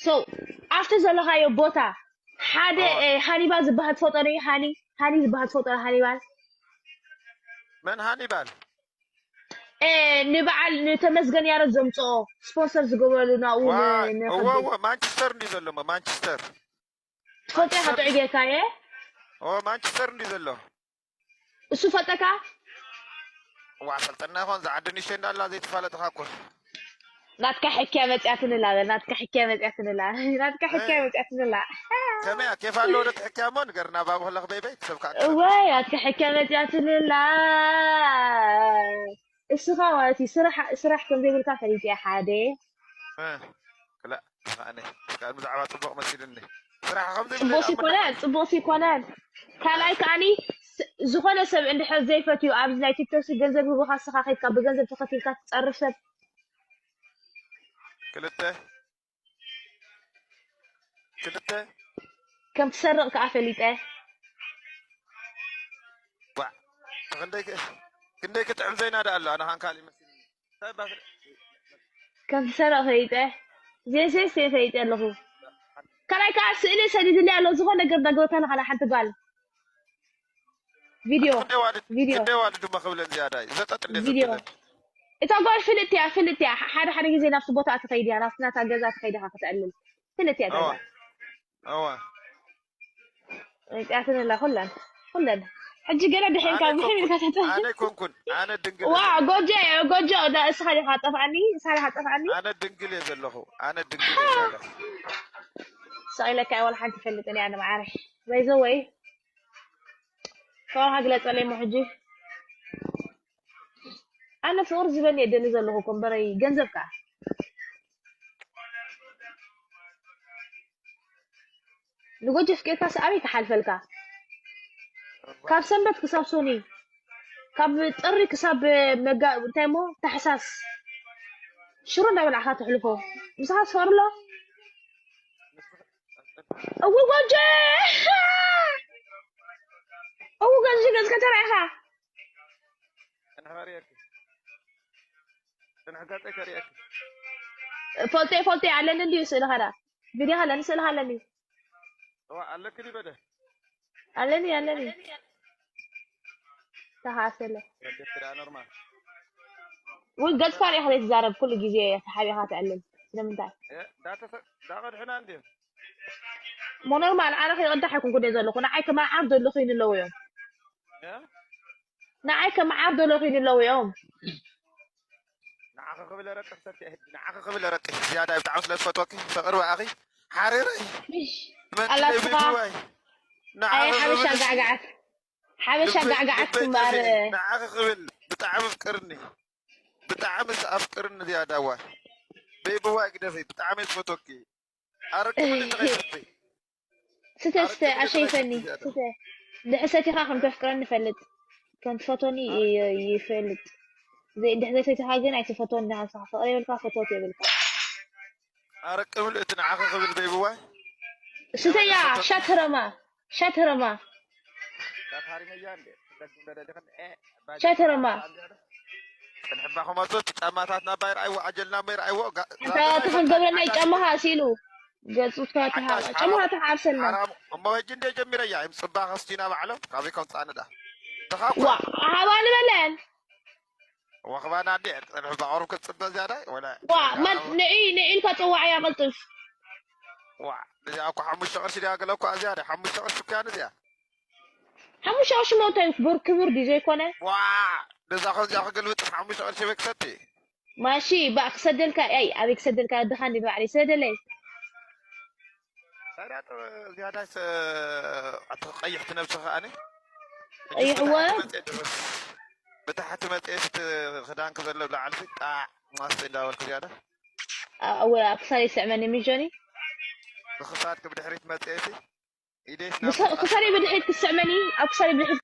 So ኣብቲ ዘለኻዮ ቦታ ሓደ ሃኒባል ዝበሃል ትፈልጦ ዶ? ሃኒ ሃኒ ዝበሃል ትፈልጦ ዶ? ሃኒባል መን ሃኒባል? ንበዓል ንተመስገን ያረድ ዘምፅኦ ስፖንሰር ዝገበረሉ ናብኡ ማንቸስተር እንዲ ዘሎ ማንቸስተር ትፈልጦ ኢኻ ጥዑይ ጌርካ እየ ማንቸስተር እንዲ ዘሎ እሱ ፈልጠካ ዋ ፈልጠና ይኾን ዝዓዲ ንሸ እንዳላ ዘይተፋለጥኻ እኮ ናትካ ሕክያ መፅያትንላ በል ናትካ ሕክያ መፅያትንላ ናትካ ሕክያ መፅያትንላ ከመያ ኬፍ ኣለዎ ዶ ትሕክያ እሞ ንገርና ባብ ከለኽ በይበይ ክሰብካ እወይ ናትካ ሕክያ መፅያትንላ እስኻ ማለት እዩ ስራሕ ስራሕ ከም ዘይብልካ ፈሊጠ ሓደ ክላ ኣነ ብዛዕባ ፅቡቅ መሲልኒ ስራሕ ከም ዘይብለይ ፅቡቅ ሲኮነን ፅቡቅ ሲኮነን ካልኣይ ከዓኒ ዝኾነ ሰብ እንድሕር ዘይፈትዩ ኣብዚ ናይ ቲክቶክ ገንዘብ ህቡኻ ስኻ ከይድካ ብገንዘብ ተኸፊልካ ትፀርፍ ሰብ ክልተ ክልተ ከም ትሰርቕ ከዓ ፈሊጠ ክንደይ ክጥዕም ዘይና ዳ ኣሎ ኣነ ካን ካልእ ይመስል ከም ትሰርቕ ፈሊጠ ዜሴስ ፈሊጠ ኣለኹ ካልኣይ ከዓ ስእሊ ሰዲድልይ ኣሎ ዝኾነ ነገር ዳገበታ ንኻላ ሓንቲ ጓል ቪድዮ ቪድዮ ክንደይ ዋዲ ድማ ክብለን ዝያዳ እዩ ዘጠጥ እንደ ቪድዮ እታ ጓል ፍልጥ እያ ፍልጥ እያ ሓደ ሓደ ግዜ ናብቲ ቦታ ትኸይድ እያ ናብቲ ናታ ገዛ ትኸይድ ኢኻ ክትዕልል ፍልጥ እያ እዋ እዋ መፅያትንላ ኩለን ኩለን ሕጂ ገለ ድሕን ካብ ምሕም ኢልካ ተተ ኣነ ኮንኩን ኣነ ድንግል ዋ ጎጆ እየ ጎጆ ዳ እስኻ ዲኻ ጠፍኣኒ እስኻ ዲኻ ጠፍኣኒ ኣነ ድንግል እየ ዘለኹ ኣነ ድንግል እየ ዘለኹ ስቕ ኢለካ እየ ዋላ ሓንቲ ይፈልጥን እየ ኣነ መዓረ በይዘወይ ከማኻ ግለፀለይ እሞ ሕጂ ኣነ ፍቕሪ ዝበኒ እየ ደሊ ዘለኹ እኮ እምበረይ ገንዘብ ከዓ ንጎጆ ፍቂርካስ ኣበይ ክሓልፈልካ ካብ ሰንበት ክሳብ ሶኒ ካብ ጥሪ ክሳብ መጋ እንታይ እሞ ታሕሳስ ሽሮ እንዳበላዕካ ተሕልፎ ምሳኻ ትፈርሎ እው ጎጆ እው ገንዚ ገዝከ ተራኢኻ ተናሃርየክ ተናሃጋጠ ከሪአክ ፎልቴ ፎልቴ ኣለኒ እንዲዩ ስእልኻ ዳ ቪድዮ ኣለኒ ስእልኻ ኣለኒ ዋ ኣለክ ዲ በደ ኣለኒ ኣለኒ ተሃሰለ ወደክ ዳ ኖርማል ወይ ገጽካ ሪኢኻ ዘይትዛረብ ኩሉ ግዜ ተሓቢኻ ትዕልል ስለምንታይ ዳተሰ ዳቐድሕና እንዲዩ ሞ ኖርማል ኣነ ከይቕዳሕ ኣይኮንኩ ደ ዘለኹ ንዓይ ከመርዓር ዘሎ ኮይኑ ኣለዉ እዮም ንዓይ ከመዓር ዘሎ ኮይኑ ኣለዉ እዮም ንዓኺ ክብል ረቂ ክሰቲ ሕጂ ንዓኺ ክብል ረቂ ዝያዳ ብጣዕሚ ስለ ዝፈትወኪ ፍቅሪ ብኣኺ ሓሪረ ኣላትኻ ኣይ ሓበሻ ጋዕጋዓት ሓበሻ ጋዕጋዓት ክምባር ንዓኺ ክብል ብጣዕሚ ፍቅርኒ ብጣዕሚ ኣፍቅርኒ ዝያዳ ዋ በይብዋ ግደፈይ ብጣዕሚ ዝፈትወኪ ኣረቂ ስተ ስተ ኣሸይፈኒ ስተ ድሕሰቲኻ ከም ተፍቅረኒ ፈልጥ ከም ትፈቶኒ ይፈልጥ ድሕሰቲኻ ግን ኣይትፈቶኒ ንሃንሳኻ ፍቅሪ የብልካ ፈቶት የብልካ ኣረቂ ብሉ እቲ ንዓኺ ክብል በይብዋ ስተያ ሻትረማ ሻትረማ ሻትረማ ፅንሕባ ክመፁ እቲ ጫማታትና ባይ ረኣይዎ ዓጀልና ባይ ረኣይዎ ተኽን ገብረና ይጫማኻ ሲሉ ገፁ ጫማኻ ተሓብሰልና እሞ ሕጂ እንደ ጀሚረያ ይም ፅባኸ ስቲና ባዕሎም ካበይ ከምፃኒ ዳ ተኻኳ ሃባ ንበለን ወኽባና እንዲ ፅንሕባ ቁሩብ ክትፅበ ዝያዳ ወላ ንዒ ንዒ ኢልካ ፅዋዕያ ቅልጥፍ ዋ እዚኣ እኮ ሓሙሽተ ቅርሺ ድያ ገለ እኮ እዚያ ድያ ሓሙሽተ ቅርሺ እኮ እያ እዚኣ ሓሙሽተ ቅርሺ ሞ እንታይ ክቡር ክቡር ድዩ ዘይኮነ ዋ ነዛ ከምዚኣ ክገልብጥ ሓሙሽተ ቅርሺ በይ ክሰቲ ማሺ ባእ ክሰደልካ ኣይ ኣበይ ክሰደልካ ድኻ እንዲ ንባዕለይ ሰደለይ ዝያዳ ቀይሕቲ ነብሲ ከኣኒ ቀይሕዎ ብታሕቲ መፅኤ ክዳንክ ዘሎ ብላዕሊ ጣዕ ማስተ እንዳበልኩ ዝያዳ እወ ኣብ ክሳደይ ስዕመኒ ሚጆኒ ብክሳድክ ብድሕሪት መፅኤ ክሳደይ ብድሕሪት ክስዕመኒ ኣብ ክሳደይ ብድሕሪት